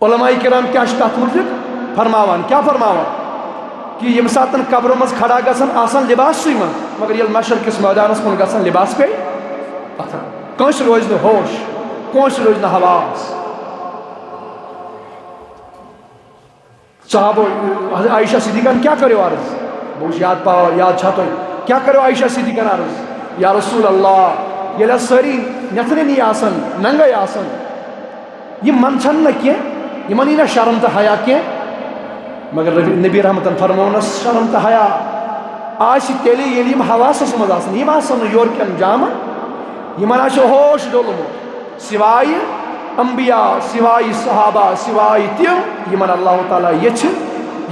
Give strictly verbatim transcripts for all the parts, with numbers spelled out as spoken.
علماء کرام کیٛاہ چھِ تَتھ مُتعلِق فرماوان؟ کیٛاہ فرماوان؟ کہِ ییٚمہِ ساتَن قبرٕ منٛز کھڑا گژھن، آسان لباسٕے منٛز، مگر ییٚلہِ محشر کِس مٲدانَس کُن گژھن، لباس پیٚیہِ اَتھن۔ کٲنٛسہِ روزِ نہٕ ہوش، کٲنٛسہِ روزِ نہٕ حواس۔ صحابو، حضرت عائشہ صدیقہ کیٛاہ کٔرِو عرض؟ بہٕ وٕچھ یاد پاو، یاد چھا تۄہہِ؟ کیٛاہ کٔرِو عائشہ صدیقہ عرض؟ یا رسول اللہ، ییٚلہِ حظ سٲری نٮ۪تھٕ نٮ۪نی آسن، ننگے آسن، یِم منٛدچھن نہٕ کینٛہہ، یِمن یی نہ شرم تہٕ حیا کینٛہہ۔ مگر نبی، نبی رحمتن فرموونس، شرم تہٕ حیا آسہِ تیٚلہِ، ییٚلہِ یِم حواسس منٛز آسن، یِم آسن نہٕ یورٕکٮ۪ن جامن، یِمن آسہِ ہوش ڈوٚلمُت۔ سوائے انبیاء، سوائے صحابہ، سوائے تِم یِمن اللہ تعالیٰ یژھِ،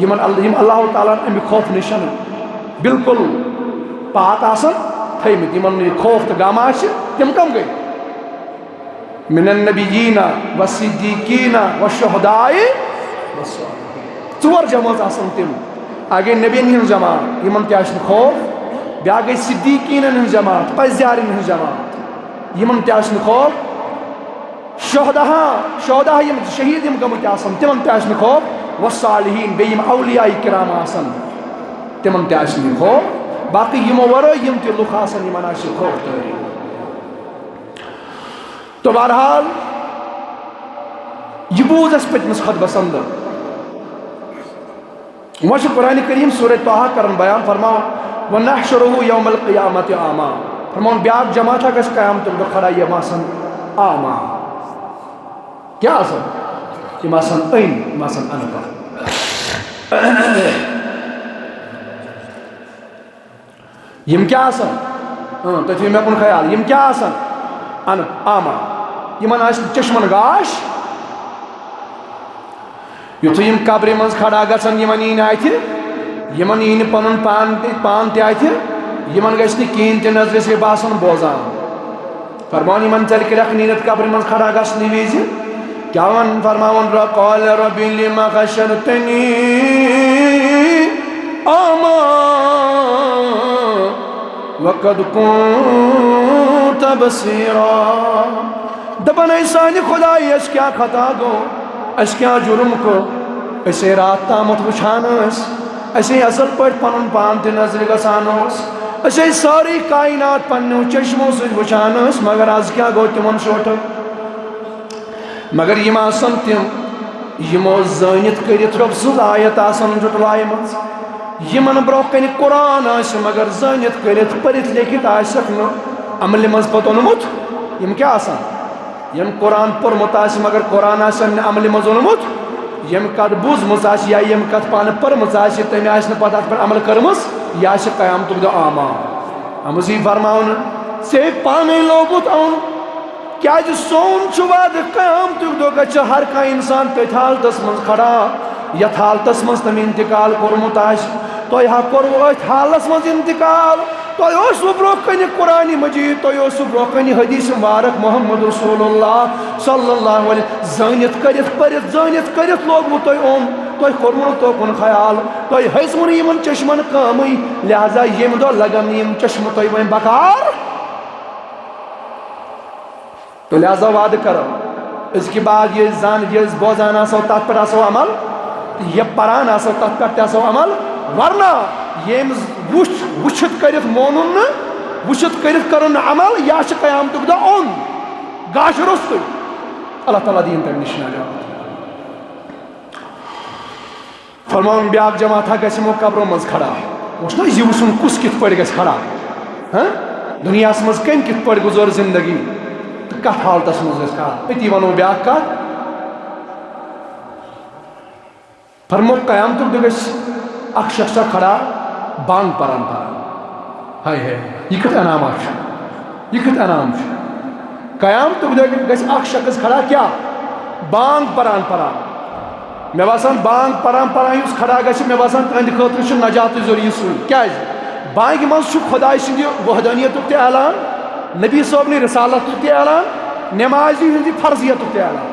یِمن ال-، یِم اللہ تعالیٰ ہن امہِ خوف نِش بالکل پاک آسن تھٲومٕتۍ، یِمن نہٕ یہِ خوف تہٕ غم آسہِ، تِم کم گٔے؟ من النبیین و صدیقین و شہداء و صالحین۔ ژور جمٲژ آسن تِم۔ اکھ گٔے نبین ہٕنٛز جماعت، یِمن تہِ آسہِ نہٕ خوف۔ بیٛاکھ گٔے صدیقینن ہٕنٛز جماعت، پزیارن ہٕنٛز جماعت، یِمن تہِ آسہِ نہٕ خوف۔ شہداہن، شہدا یِم شہیٖد یِم گٔمٕتۍ آسن، تِمن تہِ آسہِ نہٕ خوف۔ و صالحین، بیٚیہِ یِم اولیاء کرام آسن، تِمن تہِ آسہِ نہٕ خوف۔ باقٕے یِمو ورٲے یِم تہِ لُکھ آسن، یِمن آسہِ خوف تٲری۔ تو بہرحال، یہِ بوٗز اَسہِ پٔتمِس خطبس اندر۔ وۄنۍ چھُ قرآن کریم سورہ طٰہٰ کران بیان، فرماوان، "ونحشرہ یوم القیامۃ اعمیٰ"۔ فرماوان، بیٛاکھ جماعت ہا گژھِ قیامتُک دۄہ کھڑا، یِم آسن اعمیٰ۔ کیٛاہ آسن؟ یِم آسن أنۍ، یِم آسن اَنپَڑھ۔ یِم کیٛاہ آسن؟ اۭں، تُہۍ تھٲیِو مےٚ کُن خیال۔ یِم کیٛاہ آسن؟ اَنپَڑھ، اعمیٰ۔ یِمن آسہِ نہٕ چشمن گاش۔ یُتھُے یِم قبرِ منٛز کھڑا گژھن، یِمن یی نہٕ اَتھِ، یِمن یی نہٕ پنُن پان تہِ، پان تہِ اَتھِ، یِمن گژھِ نہٕ کِہیٖنۍ تہِ نظرِ، صرف آسن بوزان۔ فرمان یِمن ژَلہِ کرٛٮ۪کھ نیٖرِتھ قبرِ منٛز کھڑا گژھنہٕ وِزِ۔ کیٛاہ وَن؟ فرماوُن، "قال رب لم حشرتنی اعمیٰ وقد کنت بصیرا۔" دَپان، "اے سانہِ خۄدایہِ، اَسہِ کیٛاہ خطا گوٚو؟ اَسہِ کیٛاہ جُرُم کوٚر؟ أسۍ ہے راتھ تامَتھ وٕچھان ٲسۍ، اَسہِ ہے اَصٕل پٲٹھۍ پَنُن پان تہِ نظرِ گژھان اوس، أسۍ ہے سٲرٕے کائنات پنٛنیو چشمو سۭتۍ وٕچھان ٲسۍ، مگر آز کیٛاہ گوٚو تِمَن شوٹھَن؟" مگر یِم آسَن تِم، یِمو زٲنِتھ کٔرِتھ رۄب سٕنٛز آیت آسَن جُٹلایمٕژ، یِمَن برٛونٛہہ کَنہِ قرآن آسہِ مگر زٲنِتھ کٔرِتھ پٔرِتھ لیکھِتھ آسٮ۪کھ نہٕ عملہِ منٛز پَتہٕ اوٚنمُت۔ یِم کیٛاہ آسَن؟ یِم قرآن پوٚرمُت آسہِ مگر قرآن آسٮ۪ن نہٕ عملہِ منٛز اوٚنمُت، یِم کَتھ بوٗزمٕژ آسہِ یا یِم کَتھ پانہٕ پٔرمٕژ آسہِ، تٔمۍ آسہِ نہٕ پَتہٕ اَتھ پٮ۪ٹھ عمل کٔرمٕژ، یہِ آسہِ قیامتُک دۄہ اعمیٰ۔ اَمہِ منٛز یی فرماونہٕ، ژےٚ پانَے لوگُتھ اَنُن۔ کیٛازِ سون چھُ وعدٕ، قیامتُک دۄہ گژھِ ہر کانٛہہ اِنسان تٔتھۍ حالتس منٛز کھڑا، یَتھ حالتس منٛز تٔمۍ اِنتِقال کوٚرمُت آسہِ۔ تۄہہِ ہا کوٚروٕ أتھۍ حالس منٛز اِنتِقال۔ تۄہہِ اوسوٕ برٛونٛہہ کنہِ قرآنِ مجیٖد، تۄہہِ اوسوٕ برٛونٛہہ کنہِ حدیث مبارک محمد رسول اللہ صلی اللہ علیہ، زٲنِتھ کٔرِتھ پٔرِتھ، زٲنِتھ کٔرِتھ لوگوٕ تۄہہِ اوٚن، تۄہہِ کوٚروٕ نہٕ توکُن خیال، تۄہہِ ہیٚژوٕ نہٕ یِمن چشمن کٲمٕے، لہذا ییٚمہِ دۄہ لگن نہٕ یِم چشمہٕ تۄہہِ وۄنۍ بکار۔ تو لہذا وعدٕ کرو، أزکہِ بعد یہِ زن، یہِ أسۍ بوزان آسو، تتھ پٮ۪ٹھ آسو عمل، تہٕ یہِ پران آسو، تتھ پٮ۪ٹھ تہِ آسو عمل۔ ورنہ ییٚمۍ وُچھ، وُچھِتھ کٔرِتھ مونُن نہٕ، وُچھِتھ کٔرِتھ کرُن نہٕ عمل، یہِ ہا چھُ قیامتُک دۄہ اوٚن گاشہِ روٚستُے۔ اللہ تعالیٰ دِیِن تمہِ نِش نجات۔ فرماوُن، بیٛاکھ جماعت ہا گژھِ یِمو قبرو منٛز کھڑا۔ وٕچھ نہ، یہِ وٕچھُن کُس کِتھ پٲٹھۍ گژھِ کھڑا؟ ہاں؟ دُنیاہَس منٛز کٔمۍ کِتھ پٲٹھۍ گُزٲر زندگی تہٕ کَتھ حالتَس منٛز گژھِ کھڑا؟ أتی وَنو بیٛاکھ کَتھ۔ فرمو، قیامتُک دۄہ گژھِ اَکھ شخصا کھڑا بانٛگ پَران پَران۔ ہاے ہاے، یہِ کیُتھ انعامات چھُ؟ یہِ کیُتھ انعام چھُ؟ قیامتُک دۄہ گژھِ اکھ شخص کھڑا کیٛاہ؟ بانگ پران پران۔ مےٚ باسان، بانگ پران پران یُس کھڑا گژھِ، مےٚ باسان، تہنٛدِ خٲطرٕ چھُ نجاتٕچ ذٔریعہٕ سُے۔ کیٛازِ؟ بانگہِ منٛز چھُ خۄداے سٕنٛدِ وحدانیتُک تہِ اعلان، نبی صٲبنہِ رسالتُک تہِ اعلان، نمازِ ہٕنٛزِ فرضیتُک تہِ اعلان۔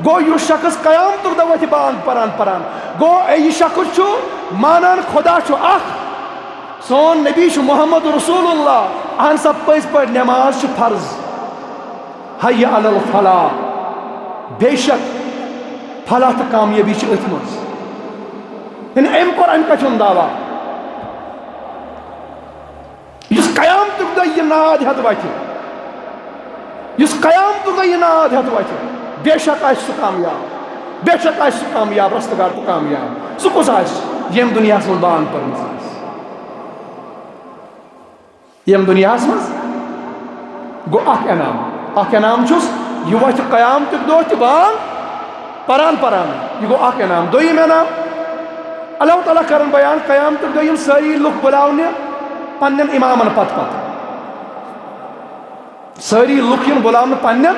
گوٚو، یُس شخص قیامتُک دۄہ وۄتھِ بانگ پران پران، گوٚو، یہِ شخص چھُ مانان، خۄدا چھُ اکھ۔ سون نبی چھُ محمد رسول اللہ۔ اہن سا، پٔزۍ پٲٹھۍ نماز چھِ فرض۔ حی علی الفلاح۔ بے شک فلاح تہٕ کامیٲبی چھِ أتھۍ منٛز۔ یعنی أمۍ کوٚر اَمہِ پٮ۪ٹھ ہُنٛد دعویٰ۔ یُس قیامتُک دۄہ یہِ ناد ہٮ۪تھ وَتھِ، یُس قیامتُک دۄہ یہِ ناد ہٮ۪تھ وَتھِ، بے شک آسہِ سُہ کامیاب، بے شک آسہِ سُہ کامیاب، رستہٕ گار تہٕ کامیاب۔ سُہ کُس آسہِ؟ ییٚمۍ دُنیاہَس منٛز بانگ پٔرمٕژ آسہِ۔ ییٚمۍ دُنیاہَس منٛز گوٚو اَکھ انعام۔ اَکھ انعام چھُس، یہِ وَتھِ قیامتُک دۄہ تہِ بانگ پران پران۔ یہِ گوٚو اَکھ انعام۔ دوٚیِم انعام، اللہ تعالیٰ کرن بیان، قیامتُک دۄہ یِن سٲری لُکھ بُلاونہِ پننٮ۪ن امامن پتہٕ پتہٕ۔ سٲری لُکھ یِن بُلاونہٕ پننٮ۪ن،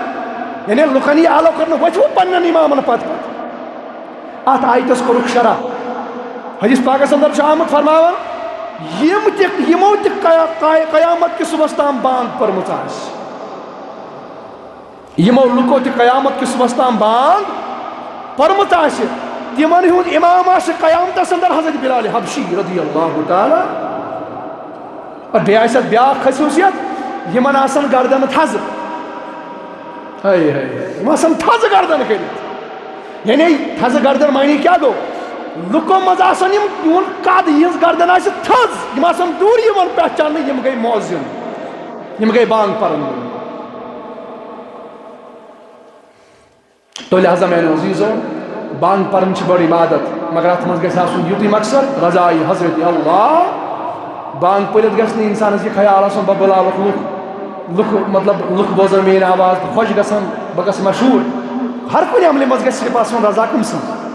یعنی لُکن یی آلو کرنہٕ، ؤتھِو پننٮ۪ن امامن پتہٕ پتہٕ۔ اتھ آیتس کوٚرُکھ شرح۔ حدیث پاکس اندر چھُ آمُت فرماوان، یِم تہِ، یِمو تہِ قیا-، قیا-، قیامت کِس صبحس تام بانگ پٔرمٕژ آسہِ، یِمو لُکو تہِ قیامت کِس صبحس تام بانگ پٔرمٕژ آسہِ، تِمن ہُنٛد امام آسہِ قیامتس اندر حضرت بلال حبشی رضی اللہ تعالیٰ۔ اور بیٚیہِ آسہِ اتھ بیٛاکھ خصوٗصیت، یِمن آسن گردنہٕ تھزٕ۔ ہاے ہاے ہاے، یِم آسن تھزٕ گردن کٔرِتھ۔ یعنی تھزٕ گردن معنی کیٛاہ گوٚو؟ لُکو منٛز آسن یِم، یِہُنٛد قد، یِہٕنٛز گردن آسہِ تھٔز، یِم آسن دوٗر یِوان پہچاننہٕ، یِم گٔے مؤذن، یِم گٔے بانگ پرن وٲلۍ۔ تو لہذا میانیو عزیزو، بانگ پرٕنۍ چھِ بٔڑ عبادت، مگر اتھ منٛز گژھِ آسُن یُتُے مقصد، رضایہِ حضرت اللہ۔ بانگ پٔرِتھ گژھِ نہٕ انسانس یہِ خیال آسُن، بہٕ بُلاوکھ لُکھ، لُکھ، مطلب، لُکھ بوزن میٲنۍ آواز تہٕ خۄش گژھن، بہٕ گژھٕ مشہوٗر۔ ہر کُنہِ عملہِ منٛز گژھِ صرف آسُن رضا کٔمۍ سُنٛد؟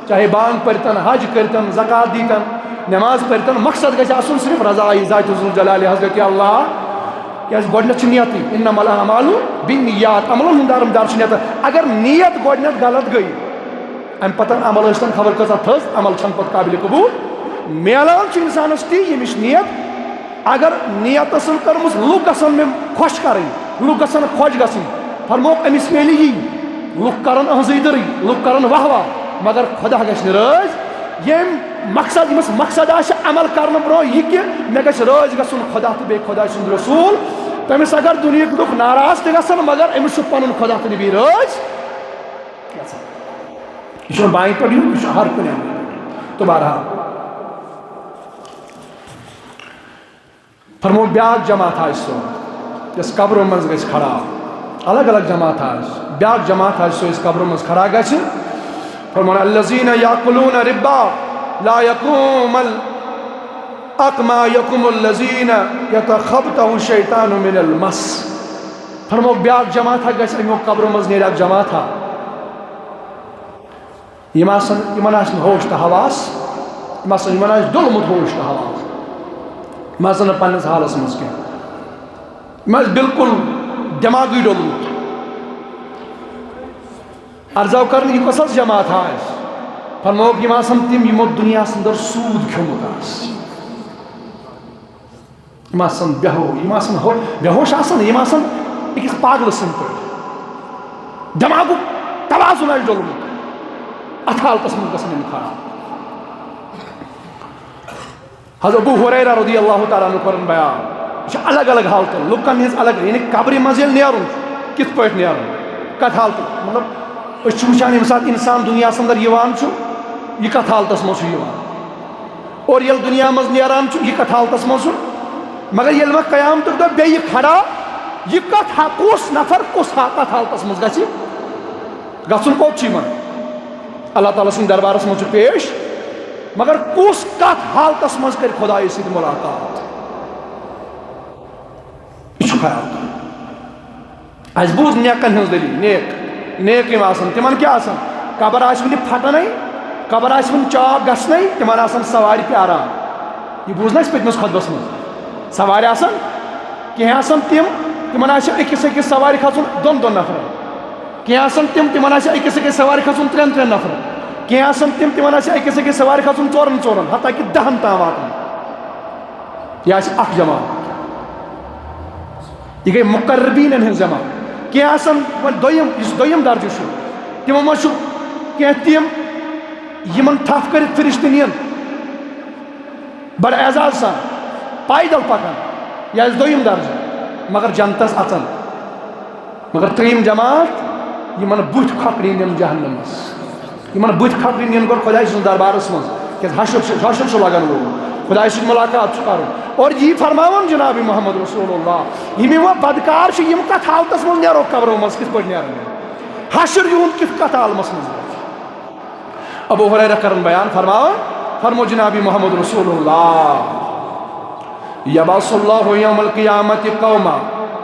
چاہے بانگ پٔرتن، حج کٔرتن، زکات دیتن، نماز پٔرتن، مقصد گژھِ آسُن صرف رضایہِ ذات ذوالجلال حضرت اللہ۔ کیازِ گۄڈٕنیتھ چھِ نیتٕے، انما الاعمال بالنیات، عملن ہُنٛد دارمدار چھُ نیت۔ اگر نیت گۄڈٕنیتھ غلط گٔے، امہِ پتہٕ عمل ٲسۍتن خبر کۭژاہ تھٔز، عمل چھنہٕ پتہٕ قابل قبول میلان۔ چھُ انسانس تی، ییٚمِچ نیت، اگر نیت ٲسٕن کٔرمٕژ، لُکھ گژھن مےٚ خۄش کرٕنۍ، لُکھ گژھن خۄش گژھٕنۍ، فرمووُکھ، أمِس میلہِ یی، لُکھ کرن أہنٛزٕے دٕرٕے، لُکھ کرن واہ واہ، مگر خۄدا گژھِ نہٕ رٲضۍ۔ ییٚمۍ مقصد، ییٚمِس مقصد آسہِ عمل کرنہٕ برونٛہہ یہِ کہِ مےٚ گژھِ رٲضۍ گژھُن خۄدا تہٕ بیٚیہِ خۄداے سُنٛد رسوٗل، تٔمِس اگر دُنیہٕکۍ لُکھ ناراض تہِ گژھن، مگر أمِس چھُ پنُن خۄدا تہٕ نبی رٲضۍ گژھان۔ یہِ چھُنہٕ بانہِ پٮ۪ٹھ یُن، یہِ چھُ ہر کُنہِ عملہِ پٮ۪ٹھ۔ تہٕ بہرحال، فرموو، بیٛاکھ جماعت آسہِ سۄ، یۄس قبرن منٛز گژھِ کھڑا۔ الگ الگ جماعت آسہِ۔ بیٛاکھ جماعت آسہِ سۄ، یۄس قبرن منٛز کھڑا گژھِ۔ فرموو، الذین یاکلون الربا لا یقوم الاقما یقوم الذین یتخبطہ الشیطان من المس۔ فرموو، بیٛاکھ جماعت گژھِ، امیُک قبرن منٛز نیرِ اکھ جماعت۔ یِم آسن، یِمن آسہِ نہٕ ہوش تہٕ حواس، یِم آسن، یِمن آسہِ ڈوٚلمُت ہوش تہٕ حواس، یِم آسن نہٕ پننِس حالس منٛز کینٛہہ، یِم آسہِ بالکل دٮ۪ماغٕے ڈوٚلمُت۔ عرضاو کرنہٕ، یہِ کۄس حظ جماعت آسہِ؟ فرمووُکھ، یِم آسن تِم، یِمو دُنیاہس اندر سوٗد کھیوٚمُت آسہِ۔ یِم آسن بے ہوش، یِم آسن ہو-، بے ہوش آسن، یِم آسن أکِس پاگلہٕ سٕنٛدۍ پٲٹھۍ۔ دٮ۪ماغُک توازُن آسہِ ڈوٚلمُت۔ اَتھ حالتس منٛز گژھن یِم کھڑا۔ حضرت ابو ہریرہ رضی اللہ تعالیٰ عنہ کرن بیان، یہِ چھِ الگ الگ حالتن، لُکن ہٕنٛز الگ، یعنی قبرِ منٛز ییٚلہِ نیرُن چھُ، کِتھ پٲٹھۍ نیرُن، کتھ حالتس، مطلب، أسۍ چھِ وٕچھان، ییٚمہِ ساتہٕ انسان دُنیاہس اندر یِوان چھُ، یہِ کتھ حالتس منٛز چھُ یِوان۔ اور ییٚلہِ دُنیا منٛز نیران چھُ، یہِ کتھ حالتس منٛز چھُ؟ مگر ییٚلہِ وۄنۍ قیامتُک دۄہ بیٚیہِ کھڑا، یہِ کتھ ہا-، کُس نفر کُس ہا-، کتھ حالتس منٛز گژھِ گژھُن؟ کوٚت چھُ یِوان؟ اللہ تعالیٰ سٕنٛدِ دربارس منٛز چھُ پیش۔ مگر کُس کتھ حالتس منٛز کرِ خۄدایس سۭتۍ ملاقات؟ یہِ چھُ خیال تھاوُن۔ اَسہِ بوٗز نیکن ہٕنٛز دٔلیٖل، نیک، نیک یِم آسن، تِمن کیٛاہ آسن؟ قبر آسہِ وُنہِ پھٹنَے، قبر آسہِ وُنہِ چاک گژھنَے، تِمن آسن سوارِ پیاران۔ یہِ بوٗز نہ اَسہِ پٔتمِس خۄطبس منٛز۔ سوارِ آسن، کینٛہہ آسن تِم، تِمن آسہِ أکِس أکِس سوارِ کھسُن دۄن دۄن نفرن۔ کینٛہہ آسن تِم، تِمن آسہِ أکِس أکِس سوارِ کھسُن ترٛٮ۪ن ترٛٮ۪ن نفرن۔ کینٛہہ آسن تِم، تِمن آسہِ أکِس أکِس سوارِ کھسُن ژورن ژورن، حتیٰ کہِ دہن تام واتُن۔ یہِ آسہِ اکھ جماعت۔ یہِ گٔے مقربیٖنَن ہٕنٛز جماعت۔ کینٛہہ آسَن وۄنۍ دوٚیِم، یُس دوٚیِم درجہٕ چھُ، تِمو منٛز چھُ کینٛہہ تِم، یِمَن تھَپھ کٔرِتھ فرشتہٕ نِیَن، بڑٕ اعزاز سان پیدل پَکان، یہِ آسہِ دوٚیِم درجہٕ، مگر جنتَس اَژَن۔ مگر ترٛیٚیِم جماعت، یِمَن بُتھۍ کھۄکھرِ یِن جہنمَس۔ یِمن بٕتھِ کھسُن نِن گۄڈٕ خۄداے سٕنٛدِس دربارس منٛز، کیٛازِ حشر چھُ، حشر چھُ لگان وول، خۄداے سۭتۍ ملاقات چھُ کرُن۔ اور یی فرماوان جناب محمد رسول اللہ، یِم یِم وۄنۍ بدکار چھِ، یِم کتھ حالتس منٛز نیرو قبرو منٛز، کِتھ پٲٹھۍ نیرن یِم؟ حشر یِہُنٛد کِتھ، کتھ عالمس منٛز روزِ؟ ابو ہریرہ کرن بیان فرماوان، فرمو جناب محمد رسول اللہ، یبعث اللہ یوم القیامت قوما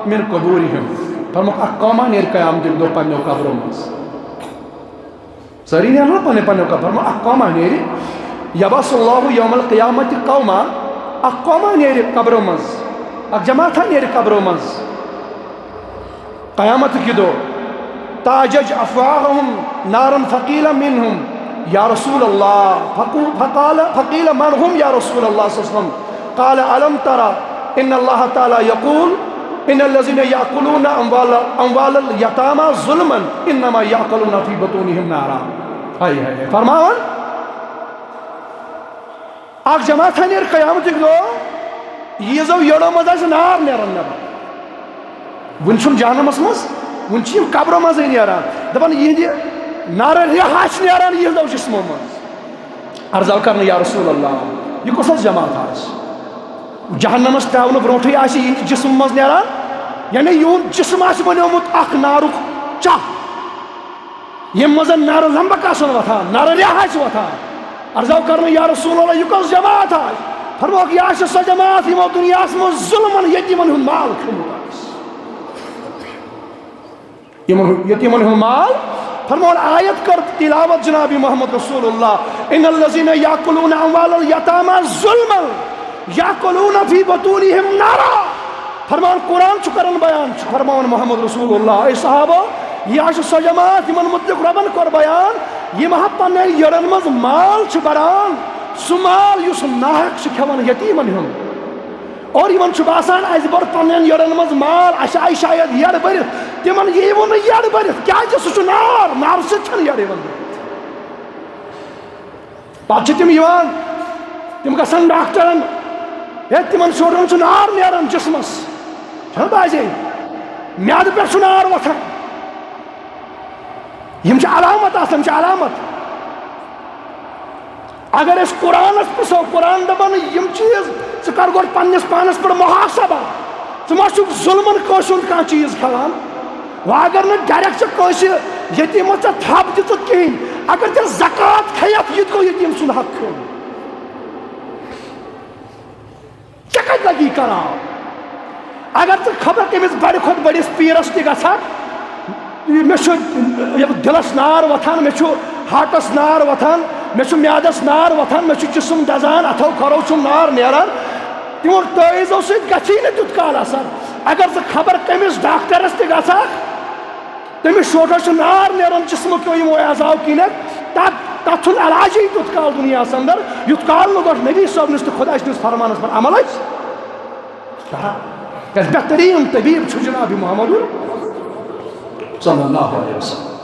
من قبورہم۔ فرموکھ، اکھ قوما نیرِ قیامتٕکۍ دۄہ پننیو قبرو منٛز۔ سٲری نیرن نا پننہِ پننہِ قبر، فرمو، اکھ قوما نیرِ، یبعث اللہ یوم القیامت قوما، اکھ قوما نیرِ قبرو منٛز، اکھ جماعتھا نیرِ قبرو منٛز قیامت کہِ دۄہ۔ تاجج افواہہم نارا فقیل من ہم یا رسول اللہ، فقو-، فقال، فقیل من ہم یا رسول اللہ صلی اللہ علیہ وسلم۔ قال الم تر ان اللہ تعالی یقول ان الذین یاکلون اموال، اموال الیتامی ظلما انما یاکلون فی بطونہم نارا۔ ہاے ہاے ہاے۔ فرماوان، اکھ جماعت نیرِ قیامتٕکۍ دۄہ، ییٖژو یٔڑو منٛز آسہِ نار نیران نٮ۪بر۔ وُنہِ چھُنہٕ جہنمس منٛز، وُنہِ چھِ یِم قبرو منٛزٕے نیران۔ دپان، یِہنٛدِ نارٕ ریٚہہ آسہِ نیران یِہنٛدو جسمو منٛز۔ عرض آو کرنہٕ، یا رسول اللہ، یہِ کۄس حظ جماعت آسہِ؟ جہنمس ترٛاونہٕ برونٛٹھٕے آسہِ یِہنٛدِ جسمہٕ منٛز نیران، یعنی یِہُنٛد جسم آسہِ بنیومُت اکھ نارُک چاہ، ییٚمہِ منٛز نارٕ لمبک آسن وۄتھان، نارٕ ریٚہہ آسہِ وۄتھان۔ عرض آو کرنہٕ، یا رسول اللہ، یہِ کۄس جماعت آسہِ؟ فرموکھ، یہِ آسہِ سۄ جماعت، یِمو دُنیاہس منٛز ظلمن یتیٖمن ہُنٛد مال کھیوٚمُت آسہِ۔ یِمن ہُنٛد، یتیٖمن ہُنٛد مال۔ فرمووُن، آیت کٔر تلاوت جناب محمد رسول اللہ، ان الذین یاکلون اموال الیتامی ظلما یاکلون فی بطونہم نارا۔ فرمان، قرآن چھُ کران بیان، چھُ فرماوان محمد رسول اللہ، اے صحابہ، یہِ حظ چھِ سۄ جماعت، یِمن متعلق رۄبن کوٚر بیان، یِم ہا پننٮ۪ن یٔڑن منٛز مال چھِ بران، سُہ مال یُس ناحق چھِ کھٮ۪وان یتیٖمن ہُنٛد۔ اور یِمن چھُ باسان، اسہِ بوٚر پننٮ۪ن یٔڑن منٛز مال، اسہِ آیہِ شاید یٔڑ بٔرِتھ۔ تِمن یِیہِ وُنہٕ یٔڑ بٔرِتھ، کیازِ سُہ چھُ نار، نارٕ سۭتۍ چھنہٕ یٔڑ یِوان بٔرِتھ۔ پتہٕ چھِ تِم یِوان، تِم گژھن ڈاکٹرن، ہے، تِمن شُرٮ۪ن چھُ نار نیران جسمس، چھنہٕ باسے؟ میادٕ پٮ۪ٹھ چھُ نار وۄتھان۔ یِم چھِ علامت آسان، چھِ علامت۔ اگر أسۍ قرآنس پرژھو، قرآن دپان، یِم چیٖز، ژٕ کر گۄڈٕ پننِس پانس پٮ۪ٹھ محاسبہ، ژٕ ما چھُکھ ظلمن کٲنٛسہِ ہُنٛد کانٛہہ چیٖز کھٮ۪وان؟ وۄنۍ اگر نہٕ ڈائریکٹ ژےٚ کٲنٛسہِ یتیٖمس ژےٚ تھپھ دِژٕتھ کِہیٖنۍ، اگر ژےٚ زکوٰۃ کھیٚیتھ، یہِ تہِ گوٚو یتیٖم سُنٛد حق کھیوٚن۔ ژےٚ کتہِ لگی کران؟ اگر ژٕ خبر کٔمِس بڑِ کھۄتہٕ بٔڑِس پیٖرس تہِ گژھکھ، مےٚ چھُ یہِ دِلس نار وۄتھان، مےٚ چھُ ہارٹس نار وۄتھان، مےٚ چھُ میادس نار وۄتھان، مےٚ چھُ جسم دزان، اتھو کھۄرو چھُم نار نیران، تِمو تعویذو سۭتۍ گژھی نہٕ تیُتھ کال اثر۔ اگر ژٕ خبر کٔمِس ڈاکٹرس تہِ گژھکھ، تٔمِس شوٹھس چھُ نار نیران جسمہٕ کیو یِمو اعضاو کِنٮ۪تھ۔ تتھ، تتھ چھُنہٕ علاجے تیُتھ کال دُنیاہس اندر، یُتھ کال نہٕ گۄڈٕ نبی صٲبنِس تہٕ خۄداے سٕنٛدِس فرمانس پٮ۪ٹھ عمل آسہِ کران۔ کیازِ بہتریٖن طبیب چھُ جناب محمد صلی اللہ علیہ وسلم۔